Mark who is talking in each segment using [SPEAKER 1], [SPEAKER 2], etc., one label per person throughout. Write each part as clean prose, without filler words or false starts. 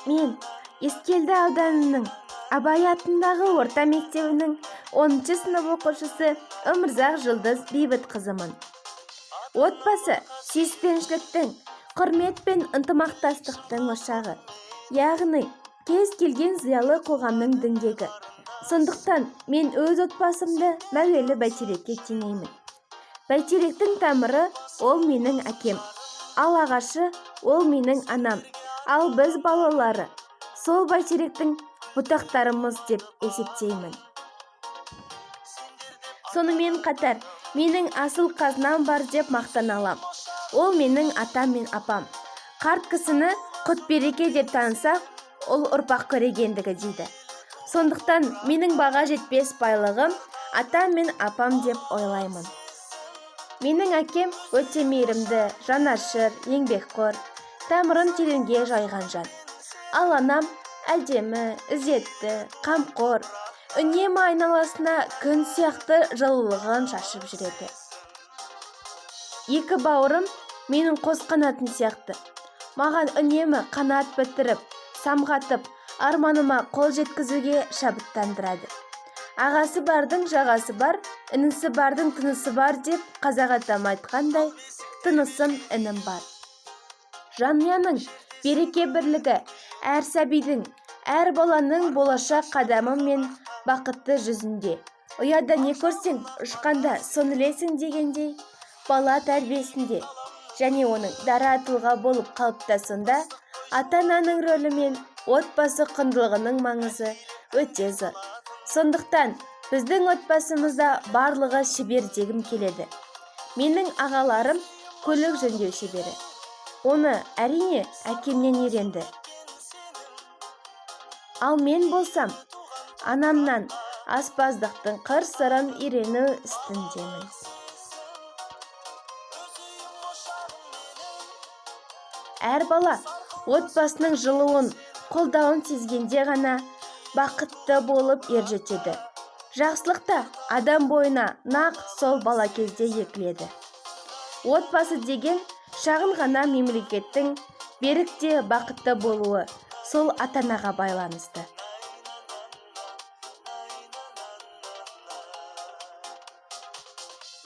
[SPEAKER 1] Мен Ескелді ауданының Абай атындағы орта мектебінің 10 сынып оқушысы Өмірзақ Жұлдыз Бейбітқызымын. Отбасы сүйіспеншіліктің, құрмет пен ынтымақтастықтың ошағы. Яғни, кез келген зиялы қоғамның діңгегі. Сондықтан мен өз отбасымды мәуелі бәйтерекке теңеймін. Бәйтеректің тамыры ол менің әкем, ал ағашы ол менің анам, ал біз балалары сол бәйтеректің бұтақтарымыз деп есептеймін. Сонымен қатар менің асыл қазынам бар деп мақтана алам. Ол менің атам мен апам. Қарт кісіні құт береке деп танысақ, ол ұрпақ көрегендігі дейді. Сондықтан менің баға жетпес байлығым атам мен апам деп ойлаймын. Менің әкем өте мейірімді, жанашыр, еңбекқор, тамырын тереңге жайған жан. Ал анам әдемі, ізетті, қамқор, үнемі айналасына күн сияқты жылылығын шашып жүреді. Екі бауырым менің қос қанатым сияқты. Маған үнемі қанат бітіріп, самғатып, арманыма қол жеткізуге шабыттандырады. Ағасы бардың жағасы бар, інісі бардың тынысы бар деп қазақ атам айтқандай, тынысым інім бар. Жанұяның береке бірлігі әр сәбидің, әр баланың болашақ қадамы мен бақытты жүзінде. Ұяда не көрсең, ұшқанда соны ілесің дегендей, бала тәрбиесінде және оның дара тұлға болып қалыптасуында ата-ананың рөлі мен отбасы құндылығының маңызы өте зор. Сондықтан біздің отбасымызда барлығы шебер дегім келеді. Менің ағаларым көлік жөндеу шебері. Оны, әрине, әкемнен үйренді. Ал мен болсам, анамнан аспаздықтың қыр-сырын үйрену үстіндемін. Әр бала отбасының жылуын, қолдауын сезгенде ғана бақытты болып ержетеді. Жақсылық та адам бойына нақ сол бала кезде егіледі. Отбасы деген шағын ғана мемлекеттің берік те бақытты болуы сол ата-анаға байланысты.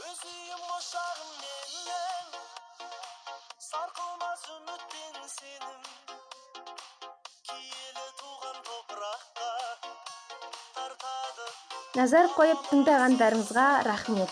[SPEAKER 2] Өз үйім ошағым менің, сарқылмас үміт пен сенім, киелі туған топыраққа тартады.
[SPEAKER 1] Назар қойып тыңдағандарыңызға рахмет.